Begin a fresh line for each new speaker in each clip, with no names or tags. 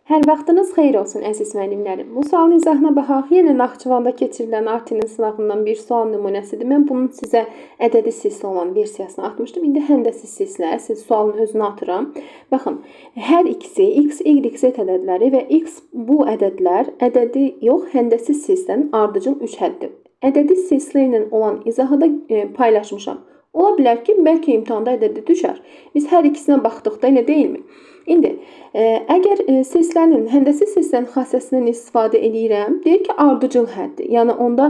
Hər vaxtınız xeyir olsun əziz müəllimlərim. Bu sualın izahına baxaq. Yenə Naxçıvanda keçirilən RT-nin sınavından bir sual nümunəsidir. Mən bunun sizə ədədi silsilə olan versiyasını atmışdım. İndi həndəsi silsilə, əsl sualın özünü atıram. Baxın, hər ikisi x, y, z ədədləri və x bu ədədlər ədədi yox, həndəsi silsilənin ardıcıl 3 həddi. Ədədi silsilə ilə olan izahı da paylaşmışam. Ola bilər ki, bəlkə imtahanda ədədi düşər. Biz hər ikisinə baxdıqda elə deyilmi? İndi əgər silsilənin, həndəsi silsilənin xassəsindən istifadə eləyirəm, deyir ki, ardıcıl həddir. Yəni onda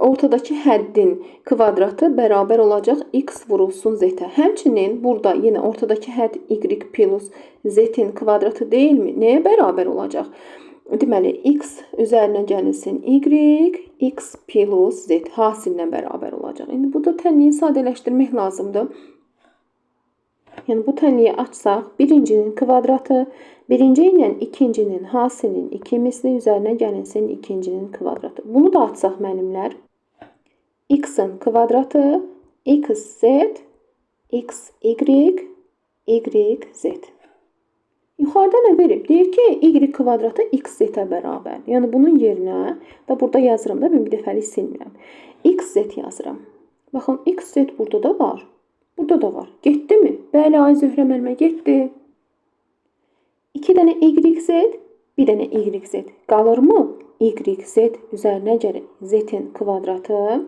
ortadakı həddin kvadratı bərabər olacaq x vurulsun z-ə. Həmçinin burada yenə ortadakı hədd y plus z-in kvadratı deyilmi? Nəyə bərabər olacaq? Deməli, x üzərinə gəlinsin y, x plus z hasilinə bərabər olacaq. İndi burada tənliyi sadələşdirmək lazımdır. Yəni bu tənliyi açsaq, birincinin kvadratı, birinci ilə ikincinin hasilinin 2 misli üzərinə gəlinsin ikincinin kvadratı. Bunu da açsaq müəllimlər, x-in kvadratı, xz, xy, yz. Yuxarıda nə verib? Deyir ki, y kvadratı xz-ə bərabərdir. Yəni bunun yerinə da burada yazıram da, mən bir dəfəlik silmirəm. Xz yazıram. Baxın, xz burada da var. Burada da var. Getdi mi? Bəli, ay Zöhrə müəllimə getdi. 2 dənə YZ, bir dənə YZ. Qalırmı? YZ üzərinə gələk Z-in kvadratı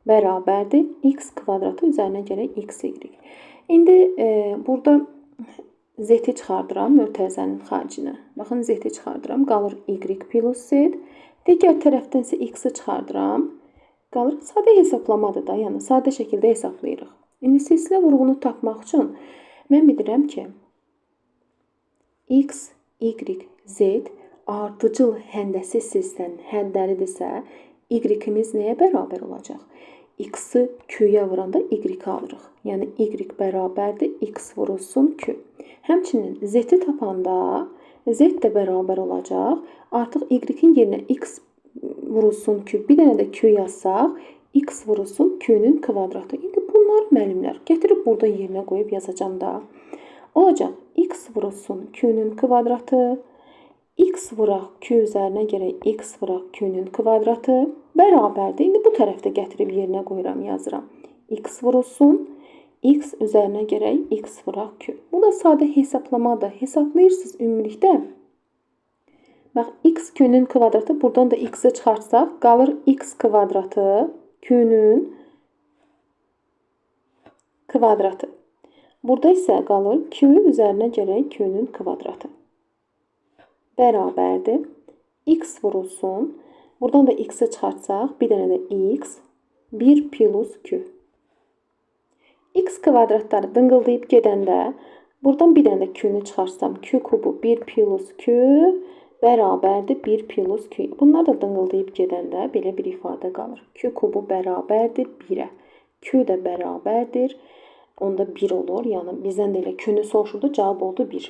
bərabərdir. X kvadratı üzərinə gələk XY. İndi burada Z-i çıxardıram mötərizənin xaricinə. Baxın, Z-i çıxardıram. Qalır Y plus Z. Digər tərəfdən isə X-i çıxardıram. Qalır. Sadə hesablamadır da, yəni sadə şəkildə hesablayırıq. İndi silsilə vurğunu tapmaq üçün mən bilirəm ki, x, y, z ardıcıl həndəsi silsilənin hədləridirsə, y-imiz nəyə bərabər olacaq? X-i Q-yə vuranda y alırıq. Yəni y bərabərdir x vurulsun Q. Həmçinin z-i tapanda z də bərabər olacaq. Artıq y-in yerinə x vurulsun Q, bir dənə də Q yazsaq, x vurulsun Q-nün kvadratı. İndi bunlar müəllimlər gətirib burada yerinə qoyub yazacağam da. Olacaq x vurulsun Q-nün kvadratı, x vuraq Q üzərinə gələk x vuraq Q-nün kvadratı bərabərdir. İndi bu tərəfdə gətirib yerinə qoyuram, yazıram. X vurulsun x üzərinə gələk x vuraq Q. Bu da sadə hesablamadır. Hesablayırsınız ümumilikdə. Bax, x Q-nün kvadratı, buradan da x-i çıxartsaq, qalır x kvadratı Q-nün kvadratı. Burada isə qalır Q üzərinə gələk Q-nün kvadratı. Bərabərdir. X vurulsun. Buradan da x-i çıxartsaq, bir dənə də x, 1 plus Q. X kvadratları dınqıldayıb gedəndə, buradan bir dənə də Q-nü çıxarsam, Q kubu 1 plus Q bərabərdir 1 plus Q. Bunlar da dınqıldayıb gedəndə belə bir ifadə qalır. Q kubu bərabərdir 1-ə. Q də bərabərdir. Onda 1 olur. Yəni bizdən də elə Q-nü soruşurdu, cavab oldu 1.